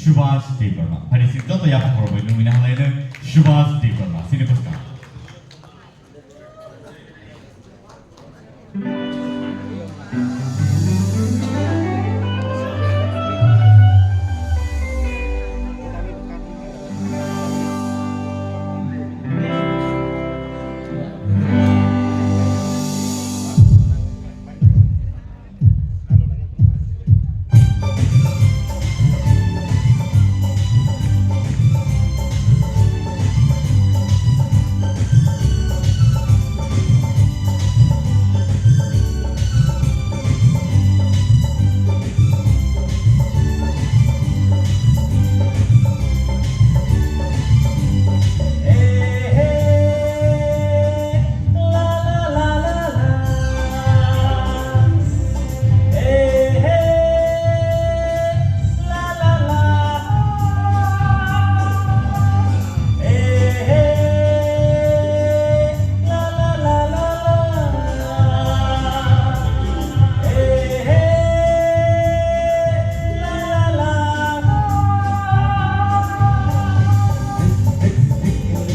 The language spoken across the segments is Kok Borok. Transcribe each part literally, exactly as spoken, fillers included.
Subhas Debbarma. Phani sing joto yapha khorokbai nungmini halaino Subhas Debbarma. Sini bwskang.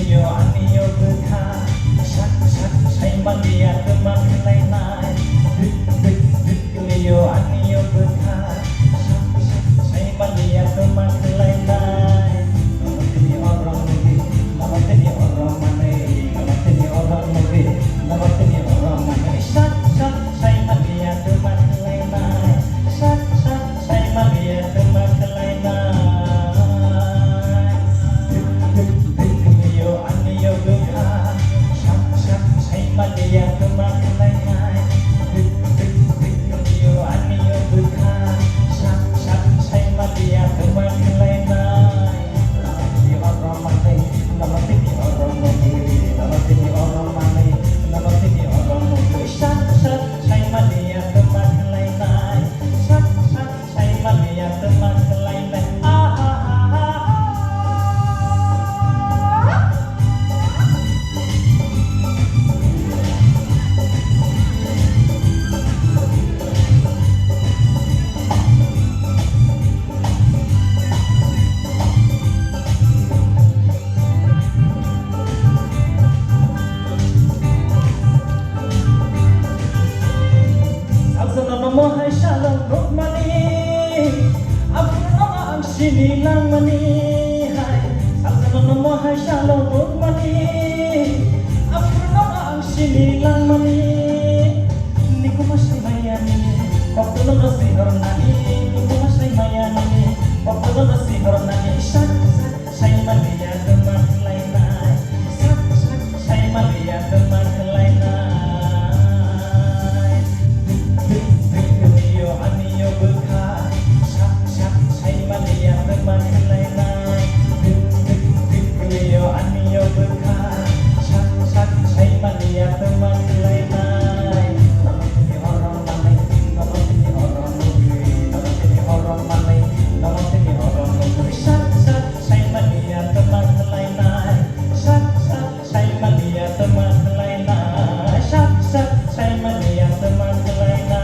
Leo ani o bwkha sak sak saimaliya twma khlainai. Dik dik dik leo ani o bwkha sak sak saimaliya twma khlainai. Nono tini oro nugwi, nono tini oro manwi, nono tini oro nugwi, nono tini oro manwi sak sak saimaliya twma khlainai. Sak sak saimaliya twma khlainai. Dik dik dik leo ani o bwkha sak sak saimaliya twma khlainai. Dik dik dik leo ani o bwkha sak sak saimaliya twma khlainai. Nono tini oro manwi, nono tini oro nugwi, nono tini oro manwi, nono tini oro nugwi sak sak saimaliya twma khlainai. Sak sak saimaliya twma khlainai. Ah, ah, ah, ah, ah. Salsa no nomo hai salo rukmani, aphuru nono ang sini langmani hai. Salsa no nomo hai salo rukmani, aphuru nono ang sini langmani. Nikuma sai maya nini, kokto no sihor nani. Nikuma sai maya nini, kokto no sihor nani. Sak sak saimaliya twma khlainai. Sak sak saimaliya twma khlainai. Dik dik dik leo ani o bwkha sak sak saimaliya twma khlainai. Dik dik dik leo ani o bwkha sak sak saimaliya twma khlainai. Nono tini oro manwi, nono tini oro nugwi, nono tini oro manwi, nono tini oro nugwi sak sak saimaliya twma khlainai. Sak sak saimaliya twma khlainai. Sak sak saimaliya twma khlainai.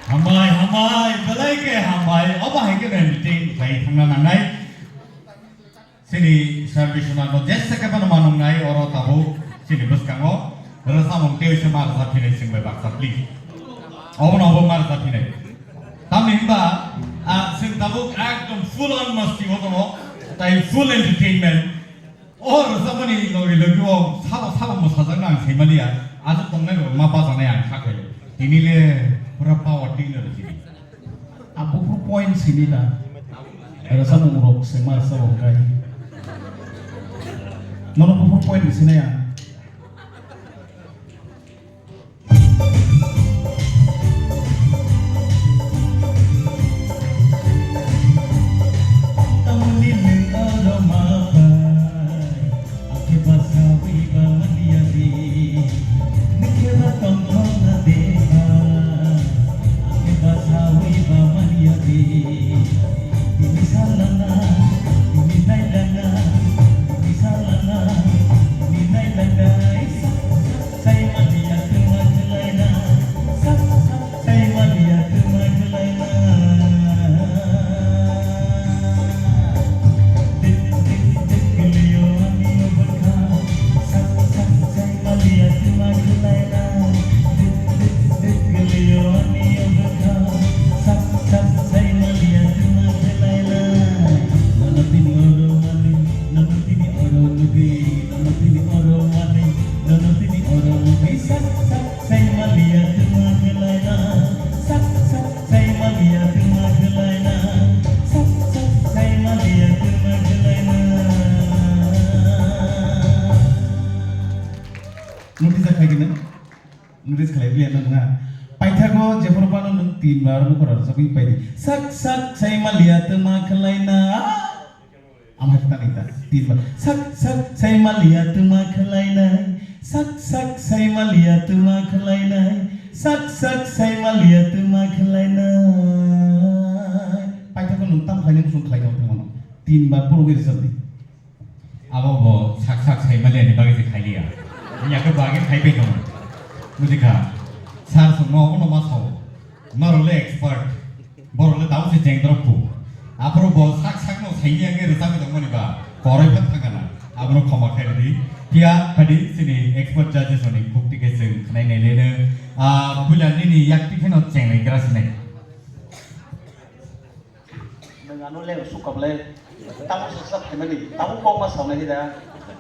Hambai, hambai, belai khe hambai. Obo hai khe meeting khlai thangna nangnai. Chini Sir Biswanath no jesa khe phano manung nai oro tabuk chini bwskango rwchapmung tei se ma rwchap phinai chwng bai baksa, please. Obono obo ma rwchap phinai. Tamni hwnba, ah, chwng tabuk ekdom full on masti o tongo, tai full entertainment. O rwchapmani logi logi o sabo sabo mwsajakno ang sai maliya, aswk tongnai rok ma bajanai ang sakhaio. Tini le pura power tino rwchini. Ang buphuru point sini na. Rwchapmung rok se ma rwchap hwnkhe. Nono buphuru point ni sinai ang. Tamoni nwng oro ma bai. Akhe basawi ba manya di, nikhe ba tongthok na de ba. Akhe basawi ba manya di, tini salana, tini nailana, tini salana, tini nailana. Notice khlai biyano nungha. Paithago jephuru phano nung tin bar bukhara rwchapwi paidi. Sak sak sai maliya twma khlaina. Ama hai tani ta tin bar. Sak sak sai maliya twma khlainai. Sak sak sai maliya twma khlainai. Sak sak sai maliya twma khlainai. Paithago nung tam khlainai, musung khlainai, tongmano. Tin bar puro gwi rwchapdi. Abo bo sak sak sai maliya ni bagwi se khailiya. Yakhe bagwi khai pe tong. Bujikha. Sir songno obono ma sao. Norok le expert. Borok le tamo se cheng drop ku. Aphuru bo sak sak no sai ya ke rwchapwi tong mani ba. Korai phan thangana. Abono khoma khai di. Phiya phadi sini expert judges roni khuk tike cheng khnai nai le ne. Ah, puila nini yak tikhe no cheng nai gra sinai. Nwng ano le sukam le. Tamo se sak khaimani. Tamo kok ma saunai da.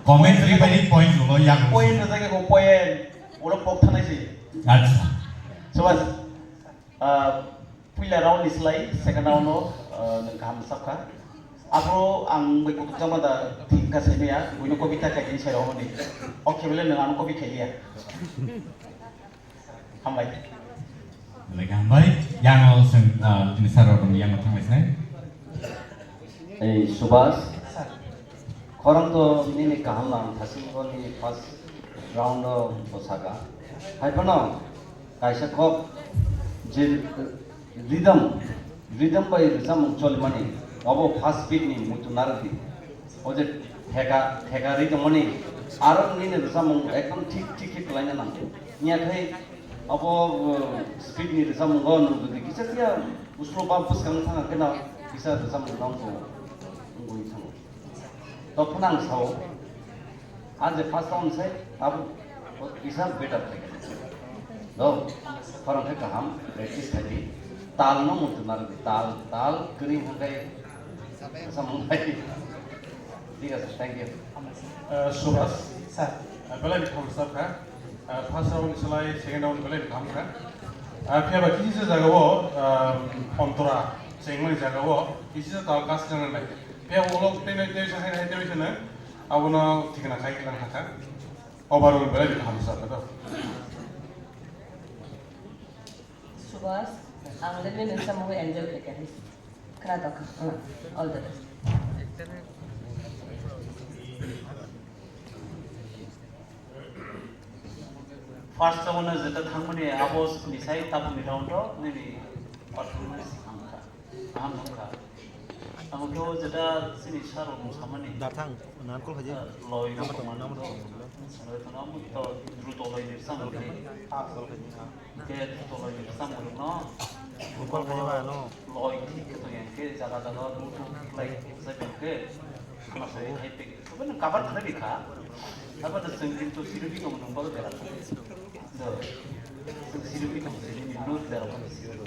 Commentary bai ni point rwlo yak. Point rwjak ya ko point. Ulo kok thanai se. Acha. Subas. Ah, puila round ni slai, second round o, ah, nwng kaham sakha. Aphuru ang bai kutuk jama da thik ka sai maya, buino copy ta khai din sai rohoni. Okay, bele nwng ano copy khai liya. Hambai. Belai kaham bai, yang o seng, ah, tini sir rok yang o thanglai sinai. Ei, Subhas, khorang to nini kaham lang thasing ko nini first round o bosaka. Hai phano kaisa kok je rhythm, rhythm bai rwchapmung cholimani, obo first beat ni muitu narwkdi. O je theka, theka ri tongmani, aro nini rwchapmung ekdom thik, thik khe kwlaina nango. Niya khai obo, uh, speed ni rwchapmungo nwng jodi kisa phiya uslo ba bwskang thang khe no kisa rwchapmung no wngwi thango. Tokphano ang sao, a je first round sai, abo kisa better khlai kha. Do, khorang khe kaham practice khai di. Tal no muitu narwkdi, tal, tal kwrwi hwnkhe samung khai di. Thik ache, thank you. Uh, Subhas, sir, uh, belai ni kaham sab kha. Uh, first round ni slai second round belai ni kaham kha. Uh, phiya ba kisa jaga o, um, pontra chengmani jaga o kisa tal kas nang nai. Phiya ulo tei nai tei sa hai hai tei sa nai. Abono thikna khai klang kha. Overall belai ni kaham sab kha do. Subhas, ang le nini samung enjoy khe khe. Khna tokha. All the best. First round o jeta thangmani abo ni sai tabukni round o nini performance hamkha. Kaham wngkha. Amo khe o jeta chini sir rok samani. Dathang, nankol haji. Loi rok tongmani to. Loi tongmani to druto loi ni samani. Hwnkhe toloni bwskango no. Bukol khai ba no. Loi thik khe tong yang khe jaga jaga bluetooth khlai khe bwsai tong khe khna sai hai pek. Sobo no cover khlai ri kha. Abo no chwng kintu siri bi tong nang ba bera. Do. Chwng siri bi tong siri ni no bera ba siri do.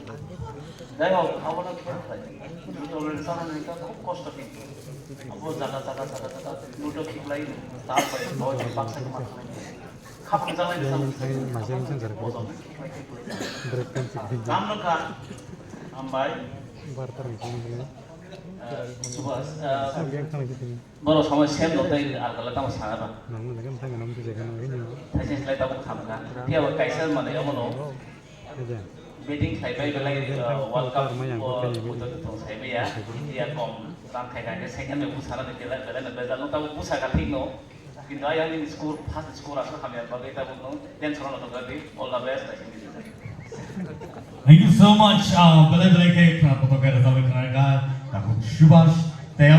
Jai hok, abo no khe khlai. Bluetooth loi sama ni ka khub kosto kintu. Abo jaga jaga jaga jaga bluetooth thik lai ta bai loi baksa ma khlai. Maising sing jarak. Break time sih. Hambai. Barter meeting ini. Subhas. Boro samai sem no tei argala tamo sana ba. Nang lagi mthang nang tu jaga nang ini. Thaising slai tamo khamka. Dia ba kaisa mane amo no. Betting khlai bai belai, uh, World Cup o puto tong sai bai ya. India kom rang khai khai second bai busa na belai belai na bejal no tamo busa ka thik no. Kintu ayang ni score, first score aswk hamya bagwi tabuk no tension no tongkha di. All the best. Thank you so much. Ah, belai belai khe khna kotor khe rwchapwi khna kha. Tabuk Subhas tei